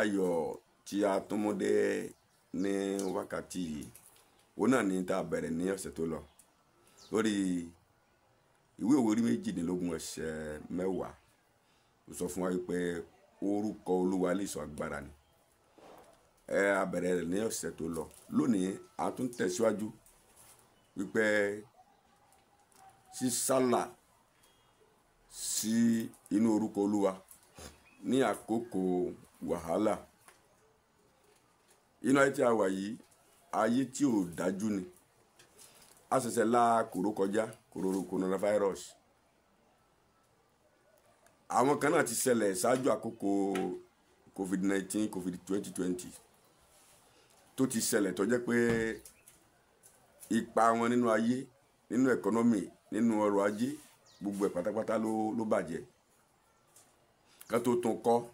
Ayọ̀ tí a tún mú dé ní wákàtí yìí, òun náà ní tá a bẹ̀rẹ̀ ní ọ̀sẹ̀ tó lọ lórí ìwé Òwe orí 18 ẹsẹ̀ 10. Ó sọ fún wa wípé orúkọ Olúwa lè sọ agbára ni. Ẹ a bẹ̀rẹ̀ rẹ̀ ní ọ̀sẹ̀ tó lọ. Lónìí, a tún tẹ̀síwájú wípé sísálà sí inú orúkọ Olúwa ní àkókò wàhálà. Inú ayé tí a wà yìí, ayé tí ò dájú ni. A ṣẹ̀ṣẹ̀ la kòró kọjá, kòró coronavirus. Àwọn kan náà ti ṣẹlẹ̀ ṣáájú àkókò COVID-19, COVID 2020 tó ti ṣẹlẹ̀, tó jẹ́ pé ipa wọn nínú ayé, nínú economy, nínú ọrọ̀ ajé, gbogbo ẹ̀ pátápátá ló bàjẹ́ ká tó tún kọ́.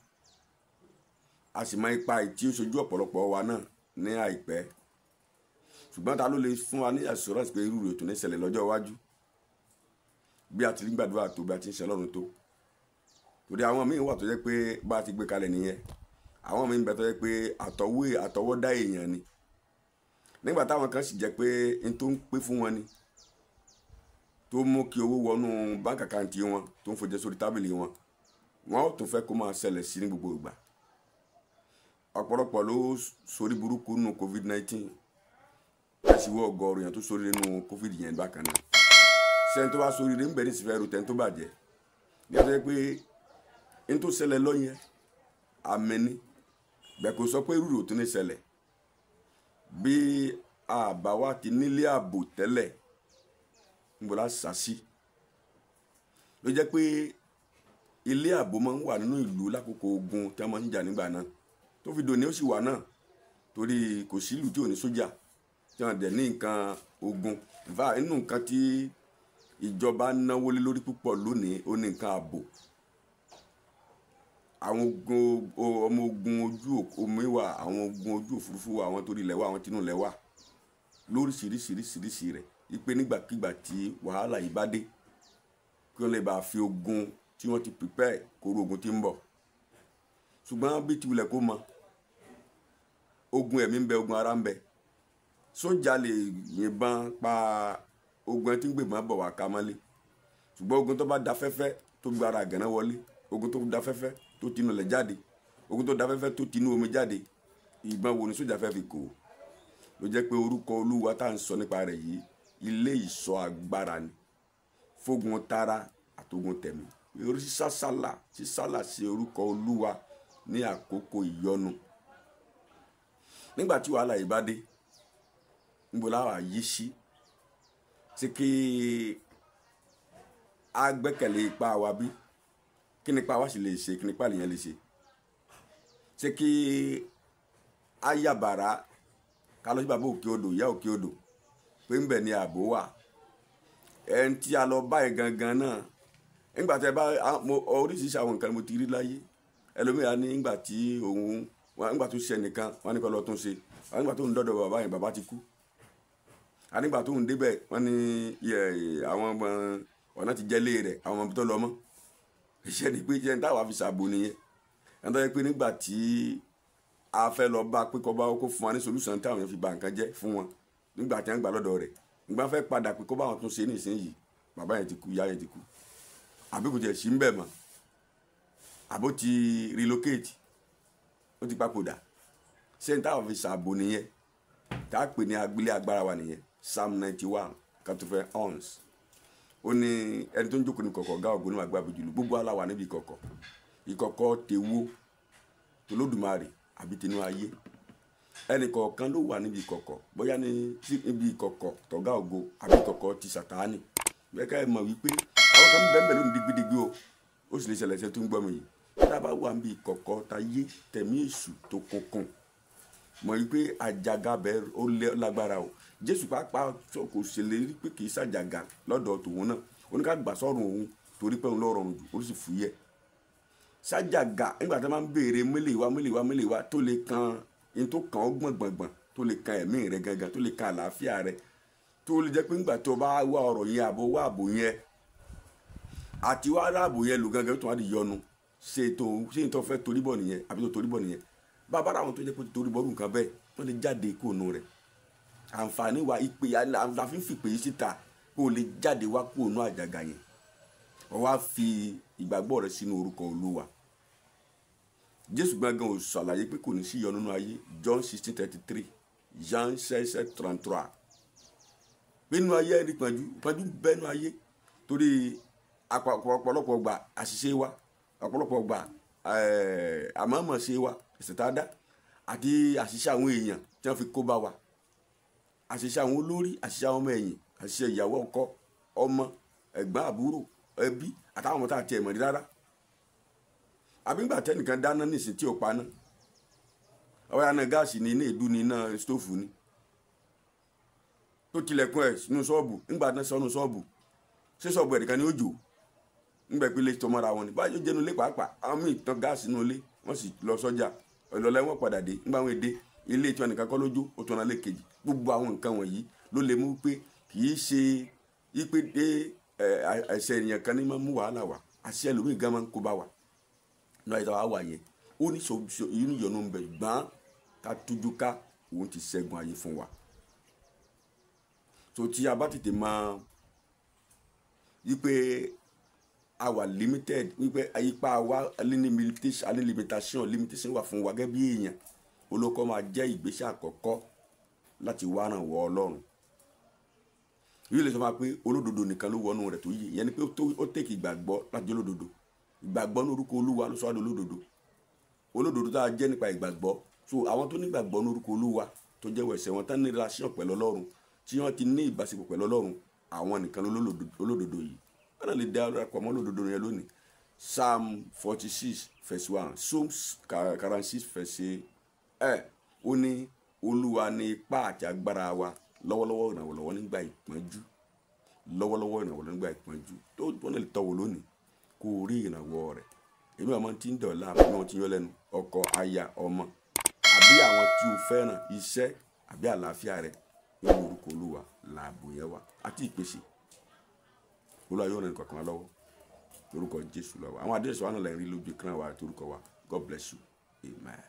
A sì mọ ipa tí ó ṣojú ọ̀pọ̀lọpọ̀ wa náà ní àìpẹ́. Ṣùgbọ́n ta ló lè fún wa ní assurance pé irú rẹ̀ tó ní ṣẹlẹ̀ lọ́jọ́ iwájú, bí a ti ń gbàdúrà tó, bí a ti ń ṣe Ọlọ́run tó? Torí àwọn míín wà tó jẹ́ pé bá a ti gbé kalẹ̀ nìyẹn. Àwọn míín bẹ tó jẹ́ pé àtọwọ́dá èèyàn ni, nígbà táwọn kan sì jẹ́ pé n tó ń pé fún wọn ni, tó mú kí owó wọnú bank account wọn, tó ń fojẹ sórí tábìlì wọn, wọn ó tún fẹ́ kó máa ṣẹlẹ̀ sí ní gbogbo ìgbà. Ọ̀pọ̀lọpọ̀ ló sorí burúkú nínú COVID-19. Ẹ sì wọ ọgọ́rùn yẹn tó sórí nínú COVID yẹn bákan náà. Sẹ́ni tó bá sórí rẹ̀ ń bẹ̀ ní ìsìnfẹ́ ru tẹ́ni tó bàjẹ́ ní ọjọ́ pé n tó ṣẹlẹ̀ lọ́yẹn àmì ni bẹ́ẹ̀, kò sọ pé irú rẹ̀ ò tún ní ṣẹlẹ̀. Bí àbá wa ti nílé ààbò tẹ́lẹ̀, níbo la sá sí? Ló jẹ́ pé ilé ààbò máa ń wà nínú ìlú lákòókò ogun tí wọ́n máa ń jà nígbà náà, tó fi dòní ó sì wà náà, torí kò sí ìlú tí ò ní sójà tí wọ́n dẹ̀ ní nǹkan ogun. Nfa inú nǹkan tí ìjọba náwó lé lórí púpọ̀ lónìí, ó ní nǹkan ààbò. Àwọn ogun, ọmọ ogun ojú omi wà, àwọn ogun ojú òfurufú wà, àwọn torí ilẹ̀ wà, àwọn tinú ilẹ̀ wà, lóríṣiríṣiríṣiríṣi rẹ̀, wípé nígbàkigbà tí wàhálà yìí bá dé, kí wọ́n lè bá fi ogun tí wọ́n ti prepare kóró ogun tí ń bọ̀. Ṣùgbọ́n bí tiwulẹ̀ kó mọ, ogun ẹ̀mí ń bẹ, ogun ara ń bẹ. Sójà lè yìnbọn pa ogun ẹ tí ń gbèbọn bọ̀ wá ká mọ́lé, ṣùgbọ́n ogun tó bá da fẹ́fẹ́ tó gba ara àgànná wọlé, ogun tó da fẹ́fẹ́ tó tinú ilẹ̀ jáde, ogun tó da fẹ́fẹ́ tó tinú omi jáde, ìbọn wo ni sójà fẹ́ fi kó? Ló jẹ́ pé orúkọ Olúwa tá à ń sọ nípa rẹ̀ yìí, ilé ìṣọ́ agbára ni fógun tara àtogun tẹ̀mí. Orí sísálà, sísálà sí orúkọ Olúwa ní àkókò ìyọnu, nígbà tí wàhálà yìí bá dé, níbo la wà yí sí? Ṣé kí a gbẹ́kẹ̀lé ipá wa bí? Kí nípa wa sì lè ṣe? Kí nípa lèyàn lè ṣe? Ṣé kí a yàbàrá ká lọ sí bàbá òkè odò, ìyá òkè odò, pé ń bẹ̀ ni ààbò wà? Ẹni tí a lọ báyìí gangan náà, nígbà tí ẹ bá oríṣiríṣi àwọn nǹkan mo ti rí láyé. Ẹlòmíràn ní nígbà tí òun, nígbà tó ṣe ẹnìkan, wọn ní kó lọ tún ṣe. Wọn nígbà tó ń dọ́dọ̀ bàbá yẹn, bàbá ti kú. Ànígbà tó ń débẹ̀, wọ́n ní àwọn ọmọ ọ̀nà ti jẹ́lé rẹ̀, àwọn ọmọ tó lọ mọ́. Iṣẹ́ ni pé iṣẹ́ ní táwa fi ṣàbò nìyẹn. Ẹni tó yẹ pé nígbà tí a fẹ́ lọ bá pé kó bá kó fún wa ní solution táwọn yẹn fi ba nǹkan jẹ́ fún wọn nígbà tí wọ́n gbà lọ́dọ̀ rẹ̀, nígbà fẹ́ padà pé kó bá wọn tún ṣe nísìnyìí, bàbá yẹn ti kú, ìyá yẹn ti kú, àbí kò tiẹ̀ sí ń bẹ̀ mọ́, àbó ti relocate, ó ti papòdà. Ṣé ní táwọn fi ṣàbò nìyẹn, tá a pè ní agbélé agbára wa nìyẹn? Psalm 91 kàtúfẹ́ ons, ó ní ẹni tó ń jókòó ní kọ̀kọ̀ ọ̀gá ògo ní wàá gbà bójú lu. Gbogbo aláwa níbi ìkọ̀kọ̀, ìkọ̀kọ̀ tèwo, tolódùmarè àbí tinú ayé? Ẹnì kọ̀ọ̀kan ló wà níbi ìkọ̀kọ̀, bóyá ní níbi ìkọ̀kọ̀ tọ̀gá ògo àbí ìkọ̀kọ̀ ti Sàtáánì. Bẹ́ẹ̀ ká ẹ mọ̀ wípé àwọn kan bẹ́ẹ̀ lónìí digbidigbi o, ó sì lè ṣẹlẹ̀ ṣe tó ń gbọ́ mi yìí. Tá a bá wà níbi ìkọ̀kọ̀ ta yé tẹ̀mí èṣù tó kunkun, mọ̀ wípé àjàgà bẹ́ẹ̀ ó lágbára o. Jésù pàápàá kò ṣèlérí pé kì í ṣàjàgà lọ́dọ̀ tòun náà. Oníkàgbà sọ̀rọ̀ òun torí pé òun ló rọrùn jù, ó sì fúyẹ́. Ṣàjàgà nígbà tí wọ́n máa ń béèrè mélèé wá, mélèé wá, mélèé wá, tó lè kan in tó kàn ó gbọ̀ngbọ̀ngbọ̀n, tó lè kan ẹ̀mí rẹ gangan, tó lè kan àlàáfíà rẹ, tó lè jẹ́ pé nígbà tó bá wá ọ̀rọ̀ yẹn, àbò wá àbò yẹn àti wá aláàbò yẹn lò gangan, tó wá di yọnu. Ṣe tó ṣe tó fẹ́ torí bọ̀ nìyẹn, àbí tó torí bọ̀ nìyẹn? Bàbá àwọn tó jẹ́ pé torí bọ́ọ̀lù nǹkan bẹ́ẹ̀ wọ́n lè jáde kó nu rẹ̀. Àǹfààní wa ìpè àfi ń fìpè yìí síta kó o lè jáde wá kó o nu àjàgà yẹn. Wọ́n wá fi ìgbàgbọ́ rẹ sínú orúkọ Olúwa. Jésù gbọ̀ngàn ò ṣàlàyé pé kò ní sí ìyọnu nínú ayé. John 16:33, Jean 16:33. Pé nínú ayé ẹni pọ̀njú pọ̀njú bẹ́ẹ̀ nínú ayé torí ọ̀pọ̀lọpọ̀ gbà àṣìṣe wa, ọ̀pọ̀lọpọ̀ gbà àmọ́mọ́ ṣe wa, ẹ̀ṣẹ̀ tá a dá àti àṣìṣe àwọn èèyàn tí wọ́n fi kó bá wa, àṣìṣe àwọn olórí, àṣìṣe àwọn ọmọ ẹ̀yìn, àṣìṣe ìyàwó, ọkọ, ọmọ, ẹ̀gbọ́n, àbúrò, ẹbí àtàwọn ọmọ tá a tiẹ̀ mọ̀ rí rárá. Àbí ńgbà tẹ́nìkan dáná nísìn tí ò paná, ọwọ́ yà ná gáàsì ní iná èédú ní iná stóòfù ni tó tilẹ̀kùn ẹ̀ sínú ṣọ́ọ̀bù. Ńgbà tán sọnù ṣọ́ọ̀bù, ṣé ṣọ́ọ̀bù ẹ̀ nìkan ni ó jò? Ńgbà pé ilé tó mọ́ra wọn ni báyìí ó jẹnu ilé pàápàá. Àwọn míì tán gáàsì nínú ilé, wọ́n sì lọ sọ́jà ìlọlẹ́, wọn padà dé. Ńgbà wọn èdè ilé tí wọn nìkan kọ́ lójú, ó tún lé kejì. Gbogbo àwọn nǹkan wọ̀nyí ló lè mú pé kì í ṣe ipe dé ẹ̀ṣẹ̀ ènìyàn kan ní máa mú wàhálà wá, àṣìṣe ẹlòmíì gan máa ń kó bá wa. Ní àyíká wa wà yẹn, ó ní inú ìyọnu ń bẹ, gbọ́n ká tújú ká, òun ti ṣẹ́gun ayé fún wa. Tó tí a bá tètè máa wípé a wà limited, wípé ipa wa ní limitation, limitation wà fún wa gẹ́gẹ́ bí èèyàn, olóko máa jẹ́ ìgbésẹ̀ àkọ́kọ́ láti wá ràn wọ́ Ọlọ́run. Yóò lè sọ fún wa pé olódodo nìkan ló wọnú rẹ̀ tó yé. Ìyẹn ni pé ó tèkì ìgbàgbọ́ láti jẹ́ olódodo. Ìgbàgbọ́ ní orúkọ Olúwa ló sọ wá di olódodo. Olódodo tá a jẹ́ nípa ìgbàgbọ́. So àwọn tó nígbàgbọ́ ní orúkọ Olúwa tó jẹ́wọ́ ẹ̀ṣẹ̀ wọn, tán ní relation pẹ̀lú Ọlọ́run, tí wọ́n ti ní ìbáṣepọ̀ pẹ̀lú Ọlọ́run, àwọn nìkan olódodo yìí. Wọ́n náà lè dá ọ̀pọ̀ mọ́ olódodo yẹn lónìí. Psalm 46 verse 1, Psalm 46 verse 1, ó ní Olúwa ní ipá àti agbára wa, lọ́wọ́lọ́wọ́ ìrànlọ́wọ́ nígbà ìpọ́njú, lọ́wọ́lọ́wọ́ ìrànwọ́ nígbà ìpọ́njú. Tó wọ́n lè tọ́wọ́ lónìí kó o rí ìrànwọ́ rẹ̀. Èmi àwọn tí ń dọ̀la, àbí àwọn tí ń yọ lẹ́nu, ọkọ, aya, ọmọ, àbí àwọn tí o fẹ́ràn, iṣẹ́ àbí àlàáfíà rẹ̀, nínú orúkọ Olúwa làbò yẹn wá àti ìpèsè. Olúwa yóò ràn kankan lọ́wọ́ lórúkọ Jésù lọ́wọ́. Àwọn àdírẹ́sì wa náà lè rí lójú ìkànnì wa àti orúkọ wa. God bless you. Amen.